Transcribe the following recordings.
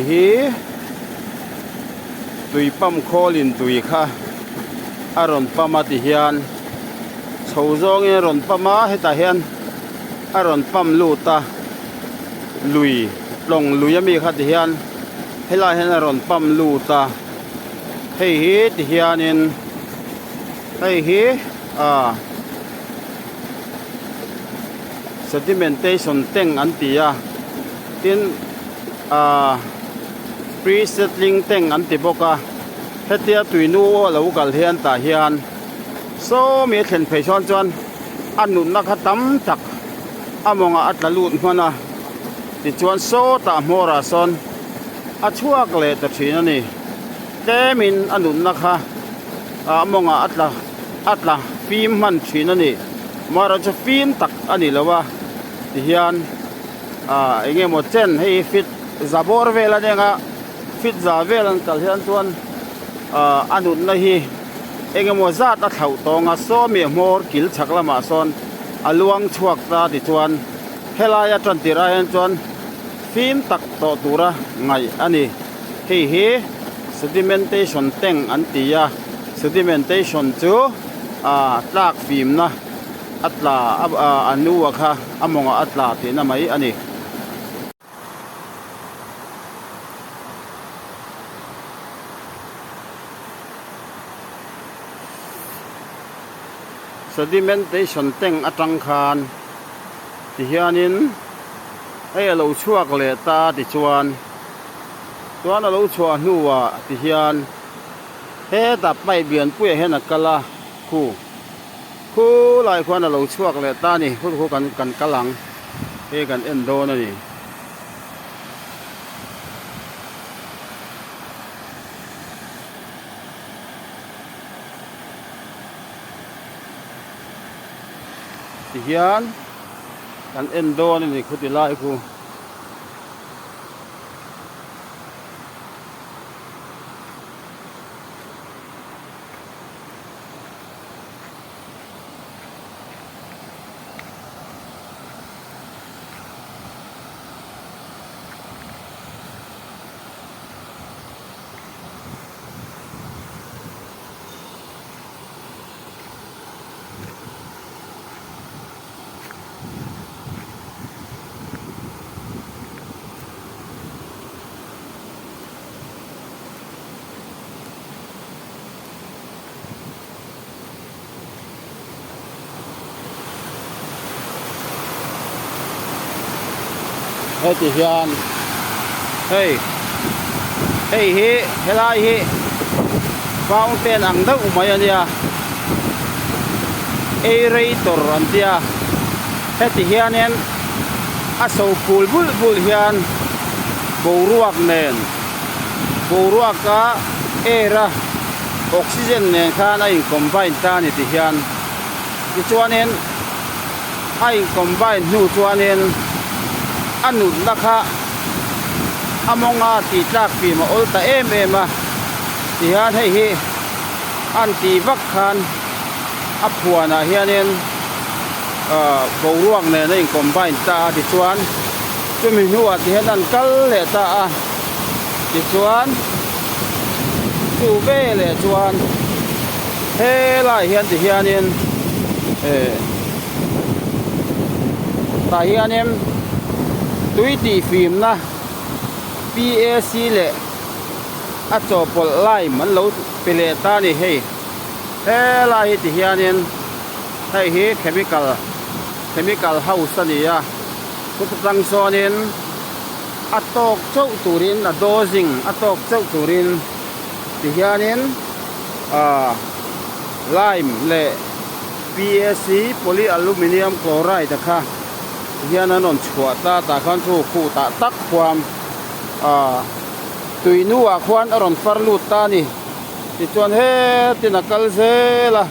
hi tui pump khawl in tui kha a rawn pump a ti hian chho zawngin a rawn pump a hetah hian a rawn pump lut a lui tlawng lui ami kha ti hian helaiah hian a rawn pump lut a hei hi ti hianin hei hi ah sedimentation tank an ti a tin ah pre settling tank an ti bawk a hetia tui nu a lo kal hian tah hian sawmi a thlen phei sawn chuan a nunna kha tam tak a mawngah a tla lut hman a tichuan sawtah hmawrah sawn a chhuak leh ta thin a ni tlemin a nunna kha a mawngah a tla a tla fim hman thin a ni amaherawhchu chu fim tak a ni lo a tihian ah eng emaw chen hei hi fit za bawr vel a nia fit za vel an kal hian chuan ah a nunna hi eng emaw zat a thlauh tawng a sawmi hmawr kil chhak lamah sawn a luang chhuak ta tichuan helai a tan tirh ah hian chuan fim tak tawh tura ngaih a ni. Hei hi sedimentation tank an ti a sedimentation chu ah tlak fimna a tla a nu a kha a mawngah a tla tihna mai a ni. Sedimentation tank atang khan tihianin hei a lo chhuak leh ta tichuan. Chuan a lo chhuah hnuah ti hian hetah pipe lianpuiah hian a kal a khu khu lai khuan a lo chhuak leh ta a ni khu khu kan kan kal ang hei kan en dawn a ni. Ti hian kan en dawn a ni khu ti lai khu. Heti hian hei hei hi helai hi fountain ang deuh mai a nia aerator an tia heti hianin a so phul bulh bulh hian boruak nen boruaka air a oxygen nen khan a in combine ta a ni ti hian tichuanin a in combine hnu chuanin a nutna kha a mawnga tih tlak fim a awl ta em em a tihian hei hi an tih vak khan a phuanah hianin ahh boruak nen a in combine ta a tichuan chumi hnuah ti hian an kal leh ta a tichuan chu veleh chuan helaiah hian ti hianin eh tah hianin tui tih fimna P A C leh a chawhpawlh lime an lo pe leh ta a ni hei helai hi ti hianin hei hi chemical chemical house a ni a chuta tang sawnin a tawk chauh turin a dosing a tawk chauh turin ti hianin ah lime leh P A C poly aluminium chloride a kha ti hian an rawn chhuah ta tah khan chu khuh tah tak khuam ah tui nuah khuan a rawn far lut ta a ni tichuan hetin a kal zel a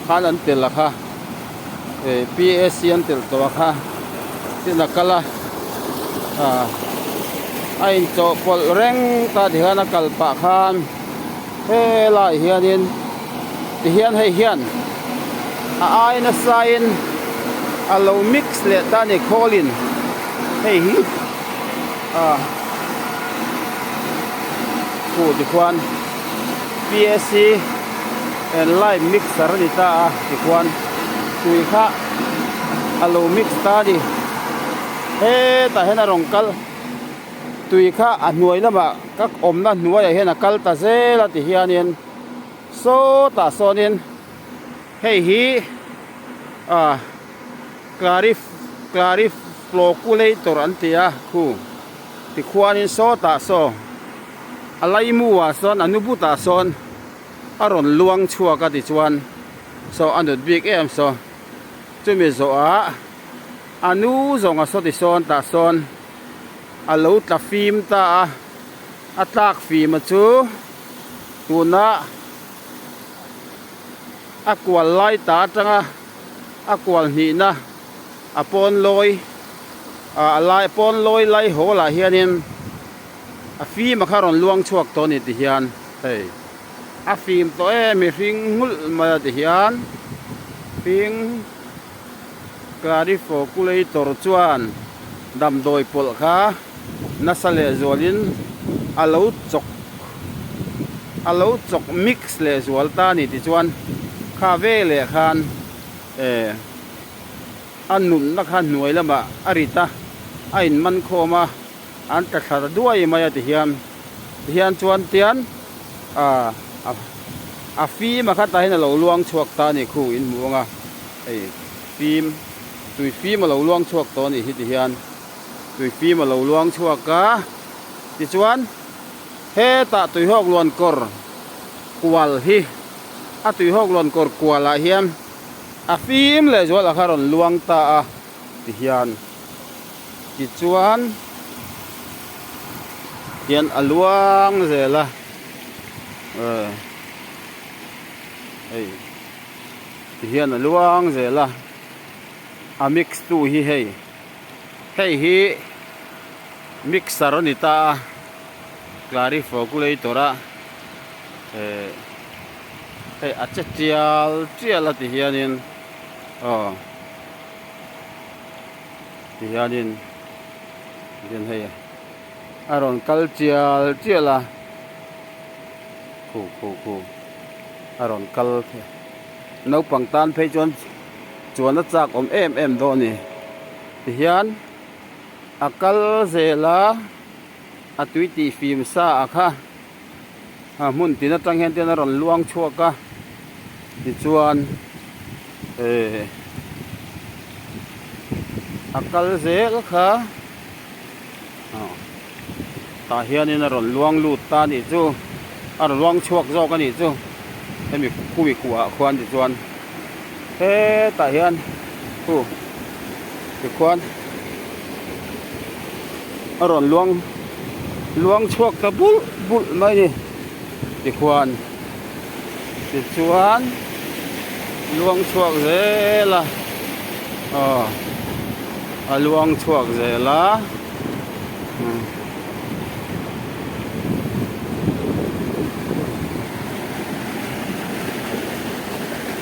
khan an tel a kha eh P A C an telh tawh a kha tin a kal a ah a inchawhpawlh reng ta tikhan a kal pah khan helaiah hianin tihian hei hian a ai nasa in a lo mix leh ta a ni khawlin hei hi ah. Khu tikhuan PAC and lime mixer a ni ta a tikhuan tui kha a lo mix ta a ni hetah hian a rawn kal tui kha a hnuai lamah ka awmna hnuaiah hian a kal ta zel a ti hianin sawtah sawnin hei hi ah clarif clarifloculator an ti a khu. Tikhuanin sawtah saw a laimu ah sawn a nu butah sawn a rawn luang chhuak a tichuan saw a nut bik em saw chumi zawhah a nu zawng a saw tisawn tah sawn a lo tla fim ta a a tlak fim a chu tuna a kual lai ta atanga a kual hnihna a pawn lawi ah a lai pawn lawi lai hawl ah hianin a fim a kha rawn luang chhuak tawh a ni ti hian hei a fim tawh em mihring nghulh mai a ti hian hring clarifoculator chuan damdawi pawlh kha nasa leh zualin a lo chawk a lo chawk mix leh zual ta a ni tichuan kha veleh khan eh. A nunna kha hnuai lamah a rit a, a inman khawm a, an tla thla ta duai mai a tihian tihian chuan tian ah a fim a kha tah hian a lo luang chhuak ta a ni khu in hmuh ang a hei fim tui fim a lo luang chhuak tawh a nih hi tihian tui fim a lo luang chhuak a tichuan hetah tuihawk luan kawr kual hi a tuihawk luan kawr kual ah hian. A fim leh zual a kha rawn luang ta a ti hian tichuan hian a luang zel a eh hei ti hian a luang zel a a mix tu hi hei hei hi mixer a ni ta a clarifoculator a eh. Hei a che tial tial a ti hianin aw ti hianin tihian hei a rawn kal tial tial a khu khu khu a rawn kal naupang tan phei chuan chuan a chak awm em em dawn a ni tihian a kal zel a a tui tih fim sa a kha. A hmun tin atang hian ten a rawn luang chhuak a tichuan eh a kal zel kha aw tah hianin a rawn luang lut ta a nih chu a rawn luang chhuak zawk a nih chu hemi khumi khuh ah khuan tichuan hetah hian khu tikhuan a rawn luang luang chhuak ta bulh bulh mai a ni tikhuan tichuan luang chhuak zel a aw a luang chhuak zel a umm.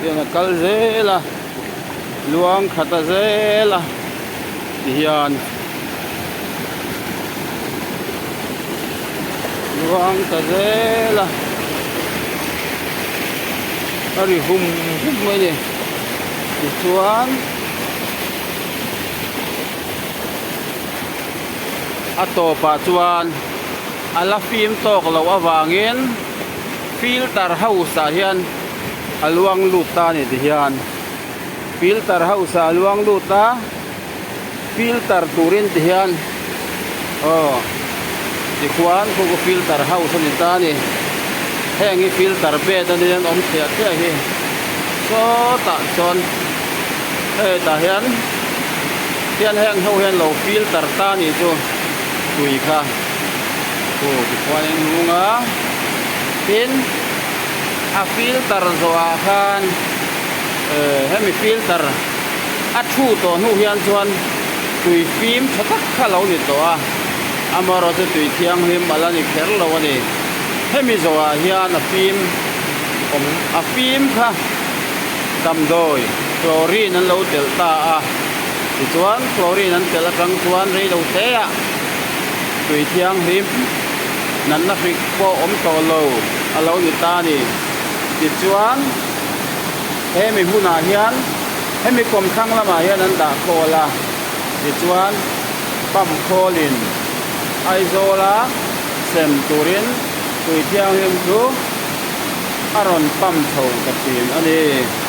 Tiang a kal zel a luang khat a zel a tihian luang ta zel a a ri hum hum mai a ni tichuan a tawpah chuan a la fim tawk loh avangin filter house ah hian a luang lut ta a ni tihian filter house ah a luang lut a filter turin tihian aw tikhuan khu khu filter house a ni ta a ni heng hi filter bed a nia an awm thliah thliah hi sawtah chuan hetah hian hian heng ho hian lo filter ta a nih chu tui kha khu tikhuan in hung a tin a filter zawhah khan eh hemi filter a thu tawh hnu hian chuan tui fim tha tak kha lo ni tawh a amaherawh chu tui thianghlim a la ni kher lo a ni hemi zawhah hian a fim awm a fim kha damdawi chlorine an lo telh ta a tichuan chlorine an telh atang chuan rei lo te ah tui thianghlim. Natna hrik pawh awm tawh lo a lo ni ta a ni. Tichuan, hemi hunah hian hemi kawmthlang lamah hian an dah khawl a, tichuan pump khawlin Aizawla sem turin tui thianghlim chu a rawn pump chho ta thin a ni.